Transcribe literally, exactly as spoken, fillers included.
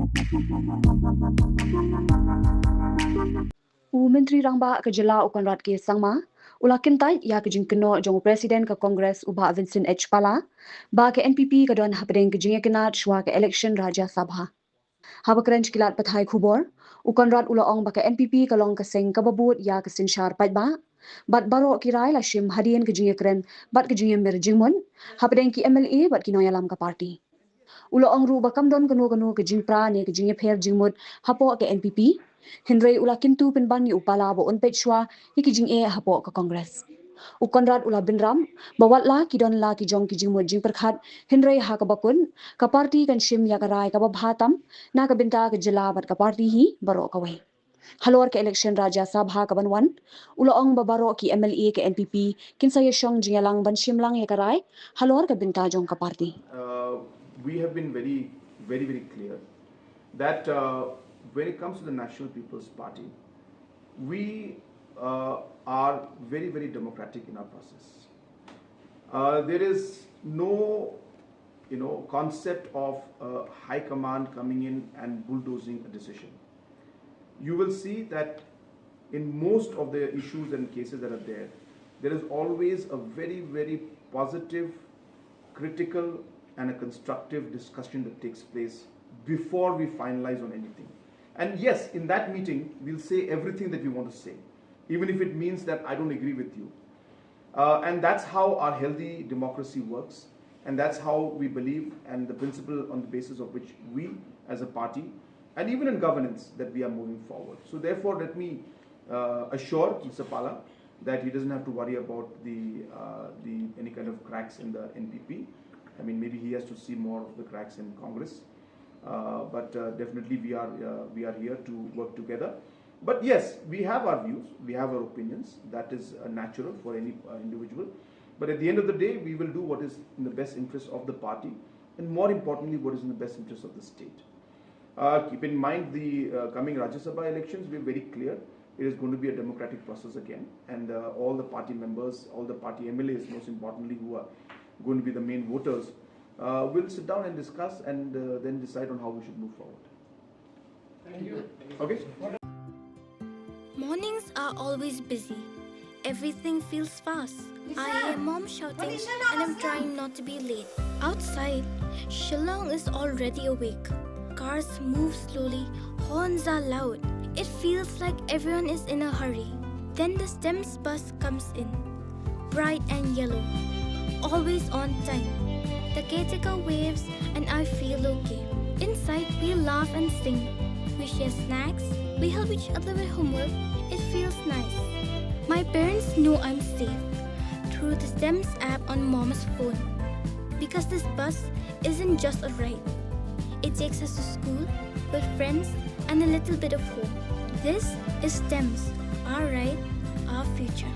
U Myntri Rangbah ka jylla u Conrad K Sangma u la kyntait ïa ka jingkynnoh jong u President ka Congress u Bah Vincent H Pala ba ka N P P ka don hapdeng ka jingïakynad shuwa ka election Rajya Sabha. Haba kren sha ki lad pathai khubor, u Conrad u la ong ba ka N P P ka long ka seng kaba bud ïa ka synshar paidbah bad baroh ki rai la shim hadien ka jingïakren bad ka jingïamir jingmut hapdeng ki M L A bad ki nongïalam ka party. U la ong ruh ba kam don kano kano ka jingpra ne ka jingïapher jingmut hapoh ka N P P, hynrei u la kyntu pynban ïa u Pala ba un peit shuwa ïa ki jingeh hapoh ka Congress. U Conrad u la bynrap ba wat la ki don la ki jong ki jingmut jingpyrkhat, hynrei ha kaba kut ka party kan shim ïa ka rai kaba bha tam na ka bynta ka jylla bad ka party hi baroh kawei. Halor ka election Rajya Sabha kaban wan, u la ong ba baroh ki M L A ka N P P kin sa ïashong jingïalang ban shim lang ïa ka rai halor ka bynta jong ka party. Uh, we have been very, very, very clear that, uh, when it comes to the National People's Party, we, uh, are very, very democratic in our process. Uh, there is no, you know, concept of, uh, high command coming in and bulldozing a decision. You will see that in most of the issues and cases that are there, there is always a very, very positive, critical, and a constructive discussion that takes place before we finalize on anything. And yes, in that meeting, we'll say everything that we want to say, even if it means that I don't agree with you. Uh, and that's how our healthy democracy works. And that's how we believe, and the principle on the basis of which we, as a party, and even in governance, that we are moving forward. So therefore, let me, uh, assure Mister Pala that he doesn't have to worry about the, uh, the, any kind of cracks in the N P P. I mean, maybe he has to see more of the cracks in Congress. Uh, but, uh, definitely we are, uh, we are here to work together. But yes, we have our views, we have our opinions. That is, uh, natural for any, uh, individual. But at the end of the day, we will do what is in the best interest of the party, and more importantly, what is in the best interest of the state. Uh, keep in mind the, uh, coming Rajya Sabha elections, we're very clear. It is going to be a democratic process again, and, uh, all the party members, all the party M L As, most importantly, who are going to be the main voters, uh, will sit down and discuss and, uh, then decide on how we should move forward. Thank you. Okay? Mornings are always busy. Everything feels fast. I hear mom shouting and I'm trying not to be late. Outside, Shillong is already awake. Cars move slowly, horns are loud. It feels like everyone is in a hurry. Then the STEMS bus comes in, bright and yellow, always on time. The caretaker waves and I feel okay. Inside, we laugh and sing. We share snacks, we help each other with homework. It feels nice. My parents know I'm safe through the STEMS app on mom's phone. Because this bus isn't just a ride, it takes us to school, with friends, and a little bit of home. This is STEMS, our ride, our future.